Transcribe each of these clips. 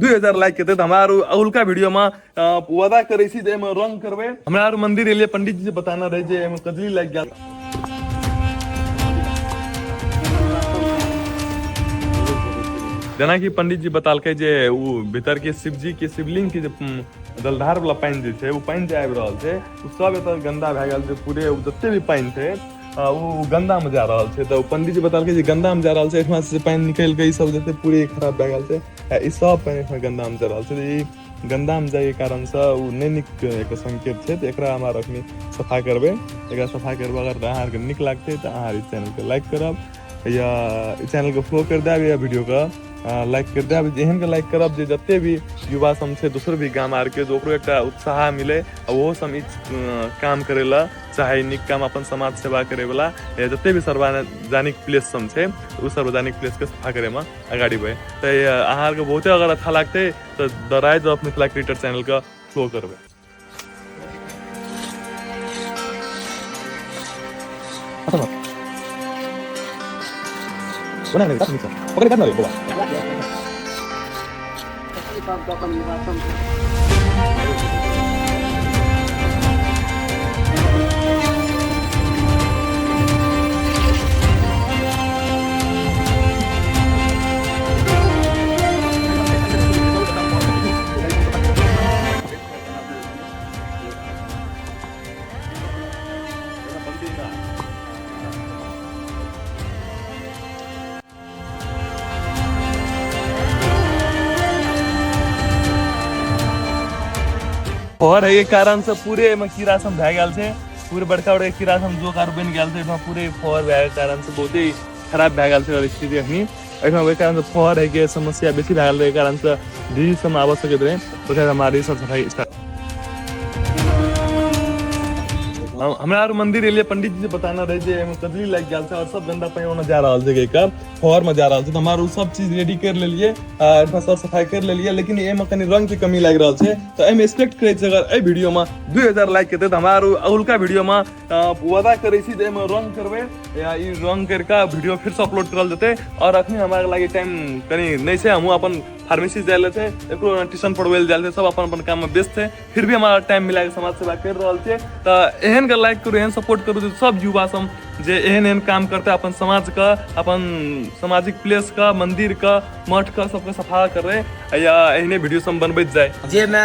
2000 like हेतै तऽ हमरा आर अगुलका वीडियोमे वादा करै छी जे एहिमे रंग करबै। हमरा आर मंदिर एलियै, पंडित जी से बताना रहै जे एहिमे कजली लागि गेल। जेनाकि पंडित जी बतालकै जे ओ भीतर के शिवजी के शिवलिंग के जे जलधार वाला पानि जे छै, ओ पानि जे आबि रहल छै, ओ सब एतऽ गन्दा भए गेल छै। पूरे ओ जते भी पानि छै, ओ गन्दा मे जा रहल छै। तऽ ओ पंडित जी बतालकै जे गन्दा मे जा रहल छै, एहिठमा से पानि निकलि के ई सब जे छै पूरे खराब भए गेल छै। आ ई सब पानि एहिठमा गन्दा मे जा रहल छै। तऽ ई गन्दा मे जाय के कारण से ओ नहि नीक एक संकेत छै। तऽ एकरा हमरा अखनी सफा करबै, एकरा सफा करबै। अगर अहाँ आरके नीक लागतै तऽ अहाँ ई चैनलके लाइक करब या ई चैनलके फॉलो कर देब या वीडियोके लाइक कर देब। एहन के लाइक करब जे जते भी युवा सब छै दोसर भी गाम आरके, जे ओकरो एकटा उत्साह मिले आ ओहो सब ई काम करे ला चाहे, नीक काम, अपन समाज सेवा करे वाला या जते भी सार्वजनिक प्लेस सब छै, ओ सार्वजनिक प्लेस के सफा करे में अगाडि बढ़े। तऽ अहाँ आरके बहुते अगर अच्छा लागतै तऽ the rise of Mithila creator channel के फॉलो करबै। और एहि कारण से पूरे एहिमे कीड़ा सब भए गेल छै। पूरे बड़का बड़का कीड़ा सब जोक आर बनि गेल छै एहिमे। पूरे फर भए के कारण से बहुते खराब भए गेल छै स्थिति अखनी एहिमे। ओहि कारण से फर होइके समस्या बेसी भए गेल रहै, कारण से डिजीज सब आबऽ सकैत रहै। ओहि हमारे सब सफाई स्टार्ट। हमरा आर मंदिर एलियै, पंडित जी से बताना रहै जे एहिमे कजली लागि गेल छै और सब गंदा पानि ओना जा रहल छै, कहि फर में जा रहल छै। तऽ हमरा ओ सब चीज रेडी कर लेलियै, एहिमे सब सफाई कर लेलियै, लेकिन एहिमे कनि रंग के कमी लागि रहल छै। तऽ एहिमे एक्सपेक्ट करै छी अगर एहि वीडियो में 2000 लाइक हेतै तऽ हमरा आर अगुलका वीडियो में वादा करै छी जे एहिमे रंग करबै या ई रंग करिके वीडियो फिर से अपलोड करल जेतै। और अखनी हमरा लागे टाइम कनि नहि छै, हमहूँ अपन फार्मेसी जाय ले छै, एकरो ट्यूशन पढ़बै लए जाय छै, सब अपन अपन काम में व्यस्त छै। फिर भी हमारा टाइम मिला के समाज सेवा कर रहल छै। तऽ एहन के लाइक करू, एहन सपोर्ट करू जे सब युवा सब जे एहन एहन काम करते, अपन समाज के, अपन सामाजिक प्लेस के, मंदिर के, मठ के, सबके सफा करे या एहने वीडियो सब बनबैत जाय। जाहिमे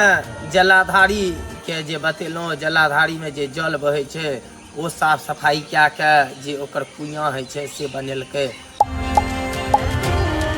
जलाधारी के जे बतेलहुँ, जलाधारीमे जे जल बहै छै ओ साफ सफाइ कए कऽ जे ओकर कुइयाँ होइ छै से बनेलकै।